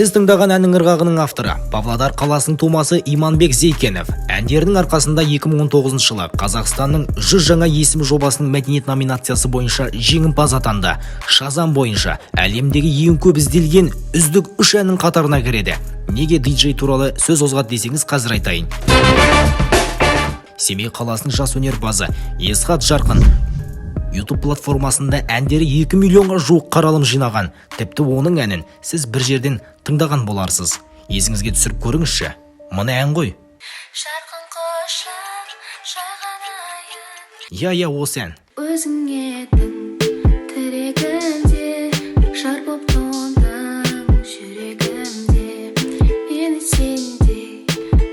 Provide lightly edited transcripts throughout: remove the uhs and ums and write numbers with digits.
Сіз тыңдаған әннің ырғағының авторы – Павлодар қаласының тумасы Иманбек Зейкенов. Әндерінің арқасында 2019 жылы Қазақстанның 100 жаңа есім жобасының мәдениет номинациясы бойынша жеңімпаз атанды. Шазам бойынша әлемдегі ең көп ізделген үздік үш әннің қатарына кіреді. Неге диджей туралы сөз қозғады десеңіз, қазір айтайын. Семей қаласының жас өнерпазы Есхат Жарқын YouTube платформасында әндері 2 миллионға жуық қаралым жинаған. Тіпті оның әнін сіз бір жерден тыңдаған боларсыз. Есіңізге түсіріп көріңізші. Мына ән ғой. Жарқын құшақ жайғанайын. Иә, осы ән. Өзің едің тірегімде, жар боп тондың жүрегімде. Мені сендей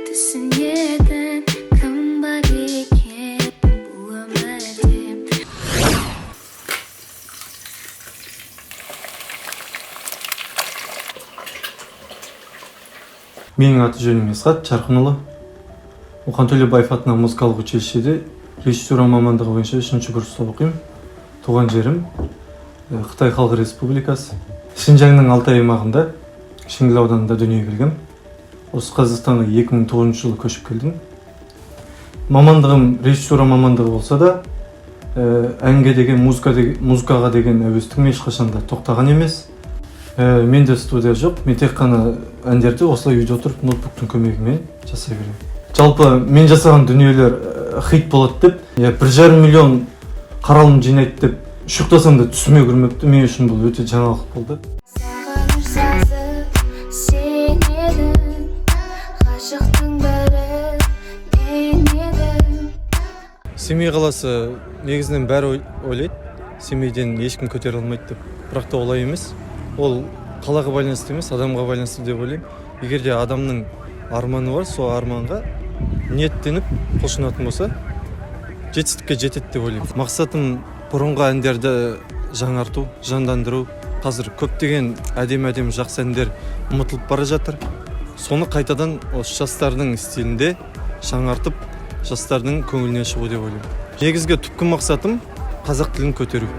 түсінетін кім бар екен бұл өмірде? Менің аты жөнім Есхат Жарқынұлы. Мұқан Төлебаев атындағы музыкалық училищеде режиссура мамандығы бойынша үшінші курста оқимын. Туған жерім Қытай Халық Республикасы, Шинжаңның Алтай аймағында, Шіңгіл ауданында дүниеге келгем. Осы Қазақстанға 2009 жылы көшіп келдім. Мамандығым режиссура мамандығы болса да, әнге деген, музыкаға деген әуестігім ешқашан да тоқтаған емес. Менде студия жоқ, мен тек қана әндерді осылай үйде отырып, ноутбуктың көмегімен жасай беремін. Жалпы мен жасаған дүниелер хит болады деп, иә, 1,5 миллион қаралым жинайды деп ұйықтасам да түсіме кірмепті. Мен үшін бұл өте жаңалық болды. Сағыныш сазы сен едің, ғашықтың бірі мен едім. Семей қаласы, негізінен бәрі ойлайды, Семейден ешкім көтере алмайды деп. Бірақ та олай емес. Ол қалаға байланысты емес, адамға байланысты деп ойлаймын. Егер де адамның арманы бар, сол арманға ниеттеніп құлшынатын болса, жетістікке жетеді деп ойлаймын. Мақсатым – бұрынғы әндерді жаңарту, жандандыру. Қазір көптеген әдемі әдемі жақсы әндер ұмытылып бара жатыр. Соны қайтадан осы жастардың стилінде жаңартып, жастардың көңілінен шығу деп ойлаймын. Негізгі түпкі мақсатым – қазақ тілін көтеру.